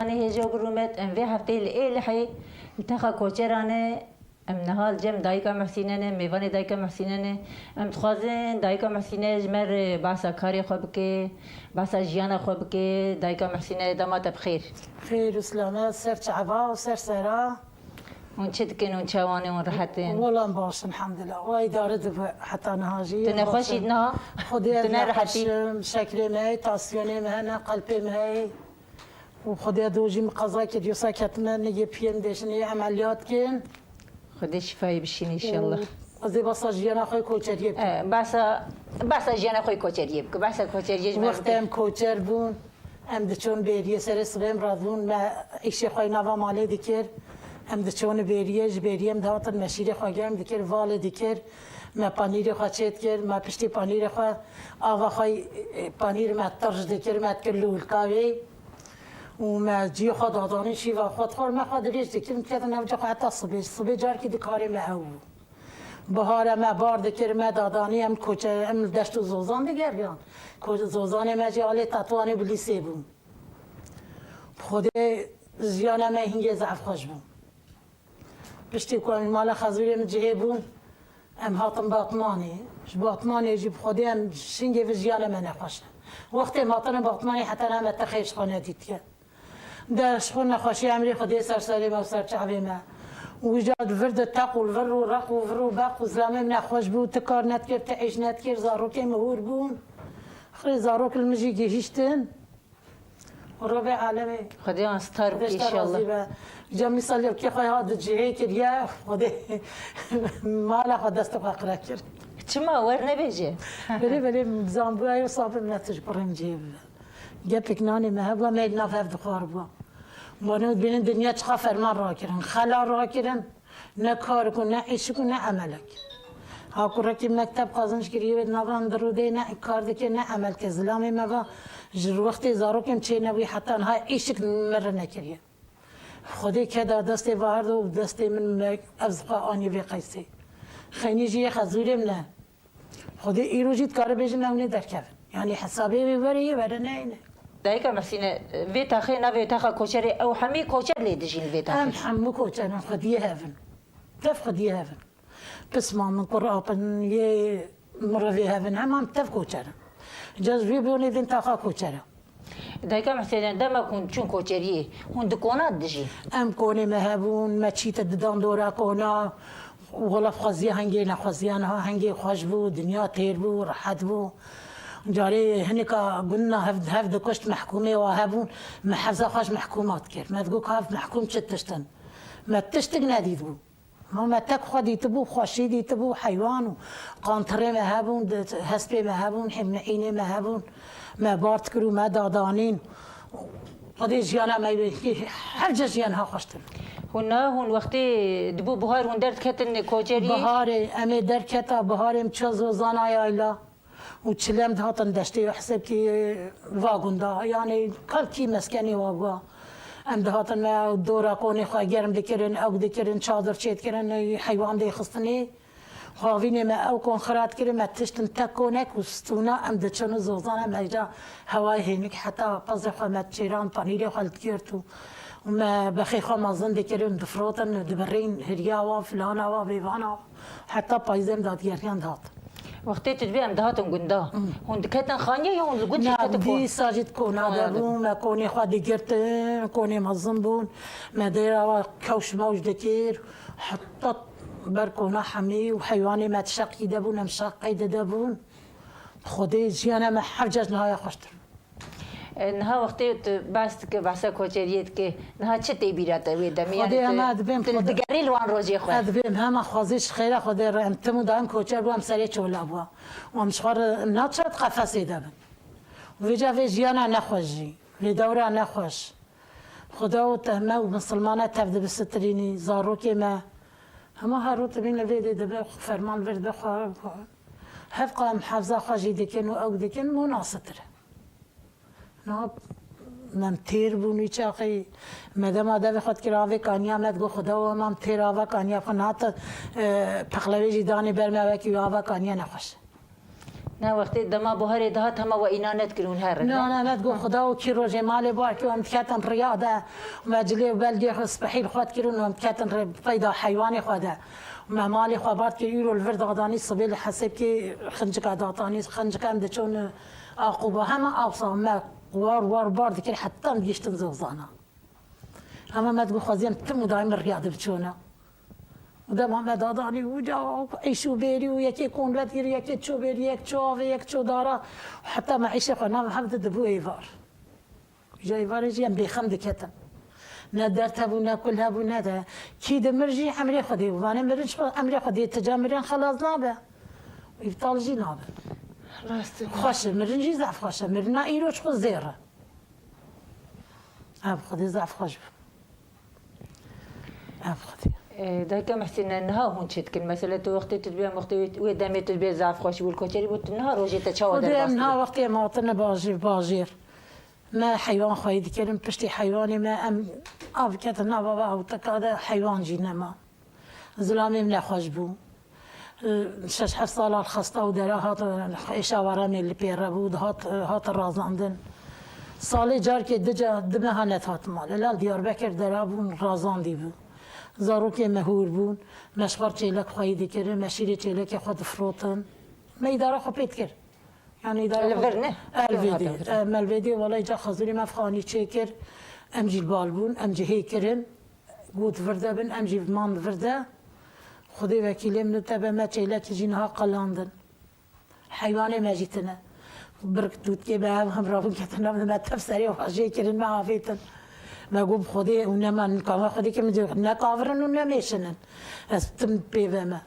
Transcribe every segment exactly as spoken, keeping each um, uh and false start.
Anê hêja û bi rûmet, em vê hefteyê li Êlihê li texa koçeran e. Em niha li cem dayika Mehsîne ne, mêvanê dayika Mehsîne ne. Em dixwazin dayika Mehsîne ji me re behsa karê xwe bike, behsa jiyana xwe bike. Dayika Mehsîne, dema te bi xêr. Xêr û silamet, ser çava û ser sera. Hûn çi dikin, hûn çawan e, hûn rehet in? Wela em baş in, elhamdulillah. Wa îdare dibe heta niha jî. Tu nexweş î niha? Xwedê ez nexweş im, şekerê me heye, tansiyonê me hene, qelpê me heye. Û Xwedê do jî min qeza kir, dîsa ketime nigê piyê min dêşinê emeliyat kin. Xwedê şifayê bişîne înşallah. Û ez ê behsa jiyana xwe koçeriyê bikim. E, behsa, behsa jiyana xwe koçeriyê bike. Behsa koçeriyê ji me bike. Wextê em koçer bûn, em diçûn bêriyê, serê sibê em radibûn, me îşê xwe nava malê dikir. Em diçûn bêriyê, ji bêriyê em dihatin me şîrê xwe germ dikir, valê dikir. Me panîrê xwe çêdikir, me piştî panîrê xwe, ava xwe, e, panîrê me tirş dikir, me dikir lûlka wê. Û me ciyê xwe dadanî, şîva xwe dixwar, me xwe dirêj dikir, em diketin navca xwe heta sibê. Sibê carkî di karê me ew bû. Bihara me bar dikir, me dadanî, em koçe, em li deşt û zozan digeriyan. Ko-, zozanê me jî alê Tetwanê bi lîsê bû. Bi Xwedê jiyana me hingê zehf xweş bû. Piştî ku em ji mala xezûrê min cihê bûn, em hatin Batmanê. Ji Batmanê jî bi Xwedê em şingê vê jiyana me nexweş e. Wextê em hatine Batmanê heta niha me te xêr ji xwe nedîtiye. De ji xwe nexweşiya emrê Xwedê ser serê me û ser çavê me. Û wî ca di vir de teq û vir û req û vir û beq û zilamê min nexweş bû, ti kar nedikir, ti îş nedikir, zarokê min hûr bûn. Xirê zarok li min jî gihîştin. Rebê alemê. Xwedê an star bike înşallah. Cem mîsal yekê xwe ya di cihê kiriye, Xwedê mala xwe destê xwe qire kir. Çima wer nebêje? Belê, belê, zanbûya yo sabir ne tu ji kurê min cihê bibe. Gepek nanê me hebû, me li nav hev dixwaribû. Mane dibînin dinya çiqa ferman rakirin, xela rakirin. Ne karik û ne îşik û ne emelek. Ha kurekî mekteb qazanç kiriye wê di nava em di rûdê ne kar dike ne emelke. Zilamê me va ji wextê zarokên çênebûyî heta niha îşik min re nekiriye. Xwedê keda destê va her du û destê min me ez xwe anî vê qeysê. Xeynî jî yê xezûrê min e. Xwedê îro jî dikare bêjin ew nê derkevin. Yanî hesabê wê were yê were neyne. Dayika Mesîne, vê texê navê texa koçerê ew hemî koçer lê dijîn vê texê? Em hemû koçer in, xwediyê hev in. Tev xwediyê hev in. Pisma min, kur apin, yê mirovê hev in, hema em tev koçer in. Ca ji vê biyonê vên texa koçer e. Dayika Mesîne, dema ku hûn çûn koçeriyê, hûn di kona dijîn? Em konê me hebûn, me çîte didan dora kona. Wela xweziya hengê nexweziya niha hengê xweş bû, dinya têr bû, rehet bû. Carê hinika gundina hev, hev dikuşt mehkûmê wa hebûn, me hevza xwe ji mehkûma dikir. Me digot ka ev mehkûm çi tişt in? Me tiştik nedîtibû. Ma me tek xwe dîtibû, xweşî dîtibû, heywan û qantirê me hebûn, di, hespê me hebûn, hîmnîînê me hebûn. Me bar dikir û me dadanîn. Xwedê jiyana me wê, her ca jiyan ha xweştir. Hûn na, hûn wextê dibû buhar hûn derdiketin koçeriyê? Biharê, em ê derketa, biharê em çiya zozana yayla û çile em dihatin deştê û hesebkî va gunda. Yanî kalkî meskenê wa bûa. Em dihatin me dora konê xwe germ dikirin, ew dikirin, çadir çêdikirin, heywan dêxistinê. Havînê me ew kon xira dikirin, me tiştin tek konek û stûna em diçin û zozan em heyca hewayê hênik heta pezê xwe me diçêran, panîrê xwe li digirt û, û me bexê xwe mezin dikirin, difrotin, dibirîn, hiriya wa, filana wa, vêvana wa. Heta payîzê em dadigeriyan dihat. Wextê tu dibê em dihatin gunda. Hmm. Hûn diketin xaniye ya hûn li gund jî Na, ketin kon? Dîsa jî di kona de bû, me konê xwe digirtin, konê mezin bûn. Me dêra wa kewş mewş dikir. Heta ber kona hemî û heywanê me di şeqî de bûn, em şeqê de de bûn. Xwedê jiyana me her ca ji niha ya xweştir. E, niha wextê tu behs dike, behsa koçeriyê dike, niha çi tê bîra te wê demê? Xwedê yanî tu, hema dibêm tu Xwedê digerî li wan rojê xwe? Ez dibêm hema xwezî ji xêra Xwedê re em tim û daim koçer bû, em serê çola bûa. Û em ji xwe re naçe di qefesê de bin. Û vêca vê jiyana nexweş jî, vê dewra nexweş. Xuda û te me û misilmana tev dibisitirînî, zarokê me. Hema her rû tibîn li vê dê dibe, ferman vir dibe xwe. Hevqa em hevza xwe jî dikin û ew dikin, mû nasitir e. Niha em têr bûn wî çaxê. Me dema devê xwe dikir avê kaniya me digot, Xuda û em têr ava kaniya xwe. Niha te, e, pexlewê jî danê ber me wekî wî ava kaniya nexweş. Ne wextê dema buharê dihat hema we îna nedikir hûn herin, ne? Na, na, me digot Xuda û kî rojê malê bar kir, em diketin riya de, me cilê û belgê xwe spehî li xwe dikirin û em diketin rê peyda heywanê xwe de. Me malê xwe bar dikir, îro li vir dadanî sibê li hesêb kê xincika datanî, xincika em diçûn aqûba. Hema awsa me war war bar dikir, heta em gihiştin zozana. Hema me digot xweziyem tim û daîm riya dibiçûne. Û dema me dadanî û ca îş û bêrî û yekê konvet kir, yekê ço bêrî, yek ço avê, yek ço dara. Heta me îşê xwe nav hev di dibû êvar. Ji êvarê jî em bêxem diketin. Ne dert hebû, ne kul hebû, ne de. Kî dimir jî emrê Xwedê bû. Vanê mirin ji xwe emrê Xwedê, ti ca mirin xelas nabe. Îptal jî nabe. Rastî. Xweş e, mirin jî zehf xweş e. Mirina îro ji xwe zêr e. Ev Xwedê zehf xweş bû. Ev Xwedê. E, dayika Mihsîne, niha hûn çi dikin? Mesela tu wextê tu dibê, em wextê wê, wê demê tu dibê zaf xweş bû, li koçerî bû, tu niha rojê te çawa Xwedê em derbas niha dikin? Wextê em hatine bajêr, bajêr. Me heywan xweyî dikirin, piştî heywanê me em av ketin nava ve hewteka de heywan jî nema. Zilamê min nexweş bû. Şeş heft sala xesta û dera hat, êşa weremê li pê re bû, dihat, hat razandin. Salê carkê di ca, di meha nedihat malê. Lal Diyarbekir dera bûn, razandî bû. Zarokê me hûr bûn. Me ji xwe çêlek xweyî dikirin, me şîrê çêlekê xwe difirotin. Me îdara xwe pê dikir. Yani îdara Li xwe vir ne? Elvêdê. Hatin vir. E, me li vêdê welay ca xezûrê me xanî çêkir. Em jî li bal bûn, em jî hê kirin. Got vir de bin, em jî man vir de. Xwedê wekîlê min te be me çêlekî jî niha qelandin. Heywanê me jî tine. Birk dûtkê me ev hemra bûn ketin nav me tev serê xwe jê kirin me avêtin. Me got bi Xwedê û nema nika me Xwedê ke min jê nekavirin û nemêşinin. Ez tim pê ve me.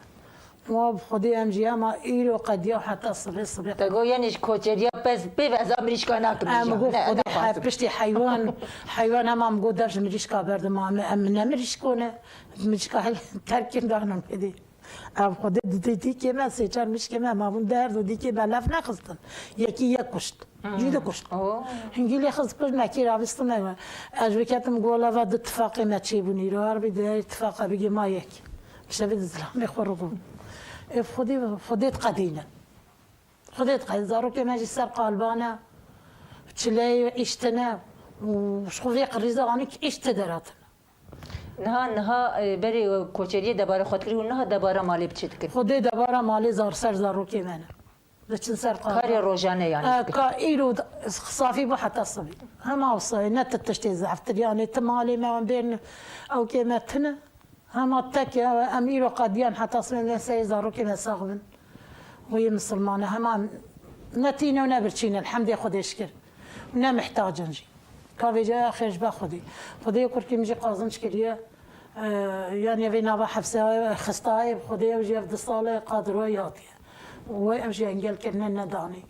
Wa bi Xwedê em jî hema îro qediya heta sibê sibê. Te got, yanî ji koçeriya pez pê ve ez a mirîşka nakim. Em got Xwedê he-, piştî heywan, heywan hema em got dev ji mirîşka berdim, em, em ne mirîşko ne, mirîşka terk kirin daxin Xwedê. Ev Xwedê di dî-, dîkê me sê çar mirîşkê me hema bûn derd û dîkê me lef nexistin. Yekî yek kuşt. Cî de kuşt. Oo. Hingî lê xist kuşt me kê ravîstin me. Ez vê ketim gola va di tifaqê me çêbûn îro. Her bî di tifaqa bigê ma yek. Şevê di zilamê xwe rû bû. Ê Xwedê, Xwedê diqedîne. Xwedê diqedîne. Zarokê me jî ser qalbane. Çileyê îştine. Û ji xwe vê qirîza anî ki îşte deratine. Niha, niha, e, berê koçeriyê debara xwe dikir û niha debara malê bi çi dikir? Xwedê debara malê zar ser zarokê me ne. Diçin ser qala. Karê rojane yani. E, ka îro d-, safî bû heta sibî. Hema wisa ye, ne ti tiştê zehftir yani, ti malê me wan bêrn ew kê me tine. Hema tek ya, em îro qediyan heta sibî ne serê zarokê me sax bin. Wê misilmane, hema ne tîne û ne birçîne, elhemdê Xwedê şikir. Ne mihtacin jî. Ka vêca ya xêr ji be Xwedê. Xwedê kurkî min jî qazinc kiriye. E, yanî vê nava hepse xistayê bi Xwedê ew jî ev du sal e qadroyê hatiye. Wê ev jî engel kirine nedanî.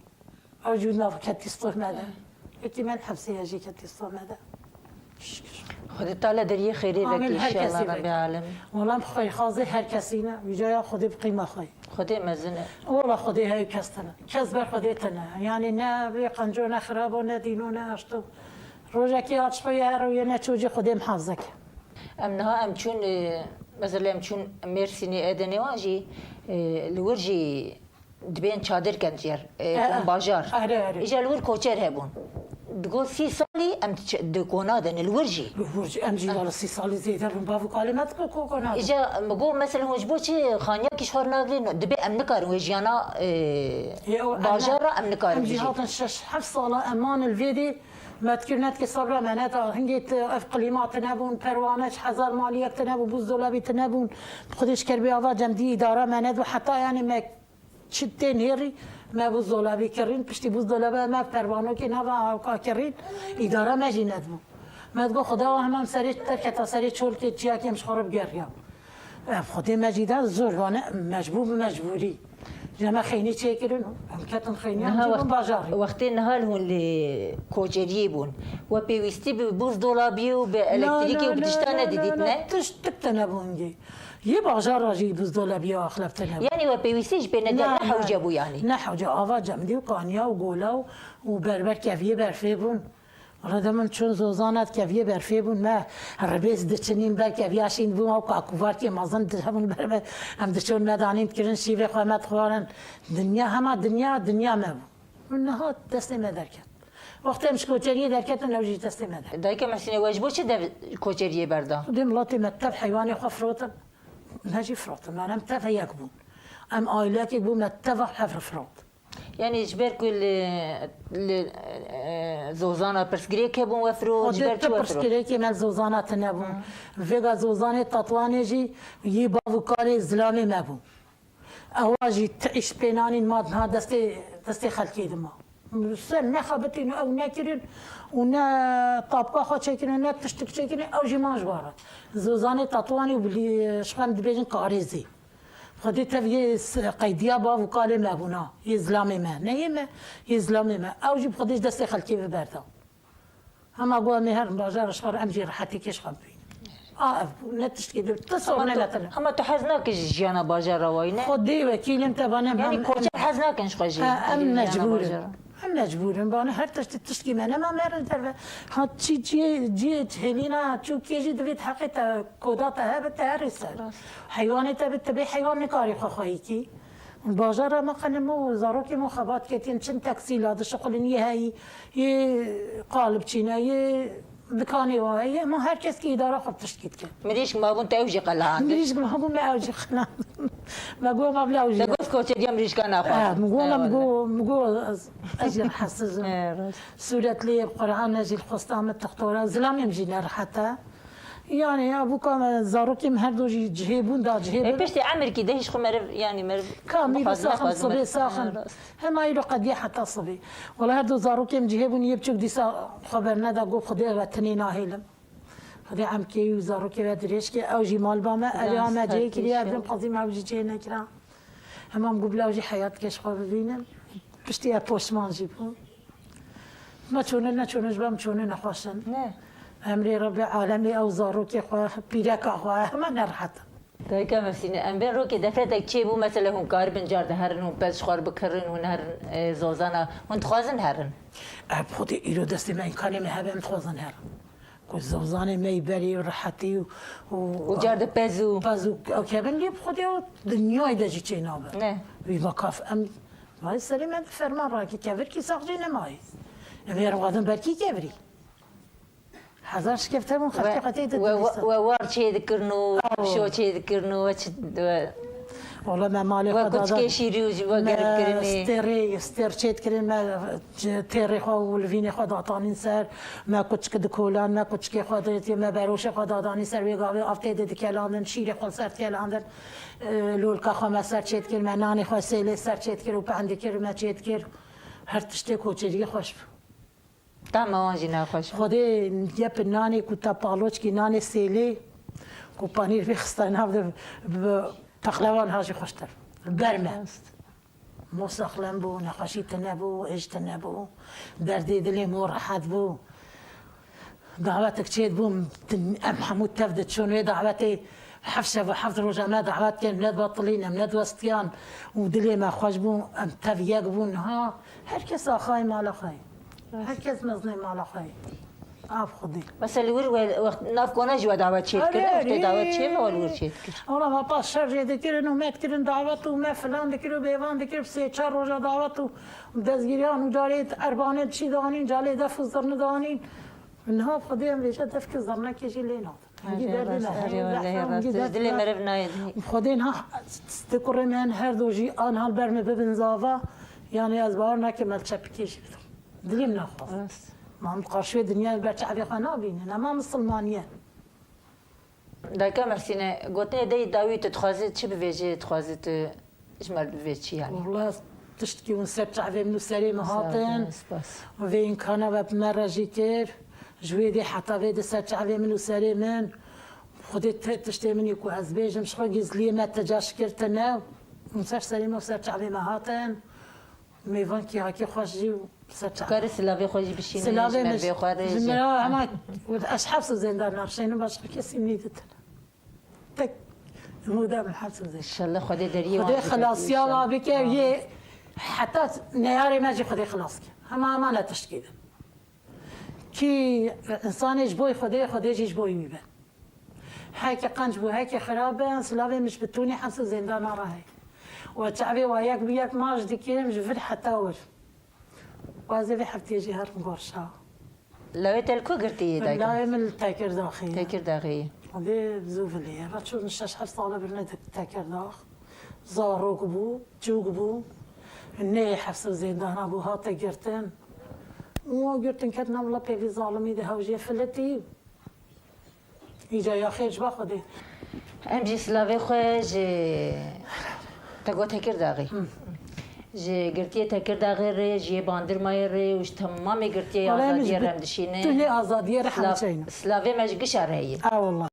Ew jî nav ketî stûr me de. Wekî me hepsê ya jî ketî stûr me de. Şikir. Xwedê Teala deriyê xêrê Amîn, vekî her kesî inşallah Rebî vekî. Alem. Wala em xweyxwazê her kesî ne. Vîca ya Xwedê bi qîma xwe. Xwedê mezin e. Wala Xwedê hey kes tine. Kes ber Xwedê tine. Yanî ne vê qenco ne xirabo ne dîno ne aşto. Rojekî aç xwe ye her û yê ne çû jî Xwedê mihafze ke. Em niha em çûn, e, mesela em çûn Mêrsînê, Edenê wan jî, e, li wir jî dibên çadir ken jêr, e, E, wan bajar. Are, are. Îja li wir koçer hebûn. Digot sî salî em diç-, di kona de ne li wir jî. Li wir jî, em jî wala sî salî zêde bûn. Bav û kalê me dibe ko kona de. Îja mi got mesela hûn ji bo çi xaniyakî ji xwe nagirin? Dibe em nikarin wê jiyana, e, Ye, o, em bajara ne-, em nikarin em jî bijîn. Hatin şeş heft sala em man li vê dê me dikir nedikir sabra me neda. Hingê tu ev klîma tine bûn, perwane ji hezar maliyek tine bûn, buzdolabî tine bûn. Xwedê şikir bê ava cem dî îdara me nedibû. Heta yanî me çi tên hêrî me buzdolabî kirin. Piştî buzdolaba me pervanokê nava hawka kirin. Îdara me jî nedibû. Me digot Xuda wa hemam serê derketa serê çolkê çiyakê em ji xwe re bigeriya. Ev Xwedê me jî da zor vane mecbûr bi mecbûrî. Ji me xeynî çêkirin, em ketin xeyniyan Niha jî wext-, bûn bajarê. Wextê niha li hûn li koçeriyê bûn. We pêwîstî bi buzdolabiyê û bi elektrîkê û bi tişta nedidît, ne? Tişt tik te nebûn gê. Yê bajara jî buzdolabiya axlefte nebûn. Yanî we pêwîstî ji pê nediya, ne hewce bû yanî? Ne hewce, ava cemdî û kaniya û gola û, û berber keviyê berfê bûn. Rede min çûn Zozana, keviyê berfê bûn, me ribêz diçinîn ber keviya şîn bûn, ew kakuvarkê mezin di-, hebûn ber me, em diçûn me danîn dikirin, şîvê xwe me dixwarin. Dinya, hema dinya, dinya me bû. Min niha destê me derket. Wextê em ji koçeriyê derketin, ew jî destê me derket. Dayika Mehsînê, we ji bo çi dev koçeriyê berda? Xwedê miletê me tev heywanê xwe firotin. Me jî firotin. Em tev yek bûn. Em aileyekê bûn, me teva hev re firot. Yanî ji ber ku li, li, e, Zozana pirsgirêk hebûn we firot, ji Xwedê ber çi tu we firot? Pirsgirêkê me Zozana tine bûn. Vêga Zozanê Tatwanê jî yî bav û kalê zilamê me bûn. Ewa jî ti îş pê nanîn, ma niha destê, destê xelkê dima. Ser nexebitîn û ew nekirin û ne tapka xwe çêkirin, ne tiştik çêkirin, ew jî man ji wan re. Zozanê Tatwanê û bilî, ji xwe em dibêjin karêzê. Xwedê tev yê s-, qeydiya bav û kalê me bûna, yê zilamê me. Ne yê me, yê zilamê me. Ew jî bi Xwedê ji destê xelkê ve berda. Hema got em ê herin bajara ji xwe re, em jî rehetîkê ji xwe bibînin. A ev bû, ne tiştkî dir, tu sor Ama tu, neletine. ama tu hez nakî ji jiyana bajara wayî, ne? Xwedê wekîlim te bane Yanî hem koçer hez nakin ji xwe jî, Ha, em jiyana mecbûr in. bajara. Em mecbûr in. Bane her tiştî, tiştkî me nema merin derve. Ha, çi, ciyê, ciyê hêlîna çûkê jî divêt heqê te, koda te hebe te herî ser. Rast. Heywanê te bi, te bê heywan nikarî xwe xweyî kî. Bajara me qenim û zarokê me xebat ketin, çin teksîla dişixulin, yê heyî, yê qalibçîne, yê dikanê wa heye, ma her kes ki îdara xwe bi tiştkî dike. Mirîşk mabûn te ew jî qelandin. Mirîşk mabûn me ew jî qelandin. Me got, ma bila ew jî Te got koçeriya mirîşka naxwe. Eh, min got, Eyvallah. min got, min got ez, ez jî rehetsizim. Eh, rast. Sûretliyê bi Qur'an, ez jî li xwesta min tixtora, zilamê min jî nerehet e. Yani ya bu ka zarokê min her do jî cihê bûn da cihê E, bin. piştî emirkî de hiç xwe meriv, yani meriv Ka mîr bixwazin, saxin, nexwazin. sibê saxin. Ha, rast. Hema îro qediya heta sibê. Wala her do zarokê min cihê bûn, yê biçûk dîsa xwe berneda, got, Xwedê ev e, tinê nahêlim. Xwedê emkê û zarokê ve dirêj ke, ew jî mal ba me, Can evê me cihê kiriye, sakin. evdim qazî me ew jî cihê nekira. Hema min got, bila ew jî heyat ke ji xwe bibînim. Piştî ev poşman jî bû. Me çûne neçûne ji ber min çûne nexweş in. Ne. Emrê Rebbê alemê ew zarokê xwe, pîreka xwe, hema nerehet in. Dayika Mefsîne, em bên rokê defretek çêbû, mesela hûn karibin car de herin, hûn pez ji xwe re bikirin, hûn herin, e, Zozana, hûn dixwazin herin? Ev xwedê îro destê me, îmkanê me hebe, em dixwazin herin. Ku Zozanê me yî berê û rehetî û, û Û car de pez û pez û ew kevin lê bi xwedê û dinyayê de jî çê nabe. Ne. Wî vakaf em Vay serê me de ferman rakî, kevirkî sax jî nemayî. Em ê rixwazin berkî kevirî. Hezar şikefte bûn, xelkê We, xwe tê de we, we, dibîstin. we war çê dikirin û Aw. pişo çê dikirin û we çi, we, Wala me malê we xwe kuçikê dada, şîrî û ji we me germ kirinê. stêrê, stêr çê dikirin, me têrê xwe û livînê xwe datanîn ser, me kuçik dikolan, me kuçikê xwe de, me beroşê xwe dadanî ser, wê gavê av tê de dikelandin, şîrê xwe ser dikelandin. E, lolka xwe me ser çêdikir, me nanê xwe sêlê ser çêdikir û pehn dikir, me çêdikir. Her tiştê koçeriyê xweş bû. Tahma wan jî ne xweş bû. Xwedê yep nanê ku te paloçkî nanê sêlê, ku panîr vê xista nav de bi pexlewan ha jî xweştir. Ber me. Rast. Mo saxlem bû, nexweşî tune bû, êj tune bû, derdê dilê mo rehet bû. Dawetek çêdibû, em hemû tev diçûn wê dawetê, heft şev û heft roja me dawet kirin, ne dibatilîne, ne diwestiyan û dilê me xweş bû, em tev yek bûn. Ha, her kes axayê mala xwe ye. Her kes mezinê mala xwe ye. Av Xwedê. Mesela li wir we, wext nav kona jî we dawet çêdikir, Erê, wext tê dawet çê me wal wir çêdikir. Ola me pas şer jê dikirin û me dikirin dawet û me filan dikir û bêvan dikir, bi sê çar roja dawet û dezgiriyan û carê erbanê çî danîn, carê def û zirni danîn. Niha Xwedê em vêje defkê zirnekê jî lê nadin. Erê, Hingî derdê rast, me erê, heye, wellehî zehra rast. hingî derdê Dilê me. meriv nayê. Xwedê niha di kurê me her do jî an hal ber me bibin zava. Yani ez bawer nakim el çepikê jî bidim. Dilê min naxwaz. Rast. Ma em qarşiyê dinyayê ber çavê xwe nabînin. Ema misilmaniye. Dayika Mehsîne, gotinê deyî dawî tu dixwazî çi bivêjî, dixwazî tu ji me re bivê çi yani? Wala tiştkî hûn ser çavê min û serê min hatin. Spas. Vê îmkana ve bi me re jî kir. Ji wê dê heta vê dê ser çavê min û serê min. Xwedê te tiştê min ê ku ez bêjim, ji xwe gizliyê me te ca şikir tine. Hûn ser serê min û ser çavê me hatin. Mêvan kî hakî xweş jî ser çav. Karê silavê xwe jî bişîne, Silavê ji me me bê xwe rê ji jî. me ya hema ez heft sezên dar navşeynim, başka kesî nîdîtin. Tek umûda min heft sezên. İnşallah Xwedê deriyê Xwedê wan bike, xelasiya inşallah. wa bike, Amin. yê heta neyarê me jî Xwedê xelas ke. Hema hema ne tiştkî de. Kî însanê ji bo Xwedê, Xwedê jî ji bo wî be. Heke qenc bû, heke xirab be, silavê min ji bi tûnî hepsê zêndana re heye. We çavê we yek bi yek maç dikê, ji vir heta wir. Wazê vê heftiyê jî herim gorşa. Lawê te li ku girtî yê dayika? Lawê min li Tekirdaxê ye. Tekirdaxê ye. Dê zûvilê ye. Raçûn şeş heft sala birine Tekirdax. Zarok bû, çûk bû. Nê hepsê zêndana bû, hate girtin. Û girtin ketine wila pêvî zalimî de hewcê filetî. Îca ya xêr ji ba Xwedê. Em jî silavê xwe ji te got Tekirdaxê. Ji girtiyê Tekirdaxê rê, ji yê Bandirmayê rê û ji temamê girtiyê Wala em azadiyê ji re em dişîne. Tunê azadiyê re Silav- hemçeyne. Silavê me ji gişa re heye. Ha wala.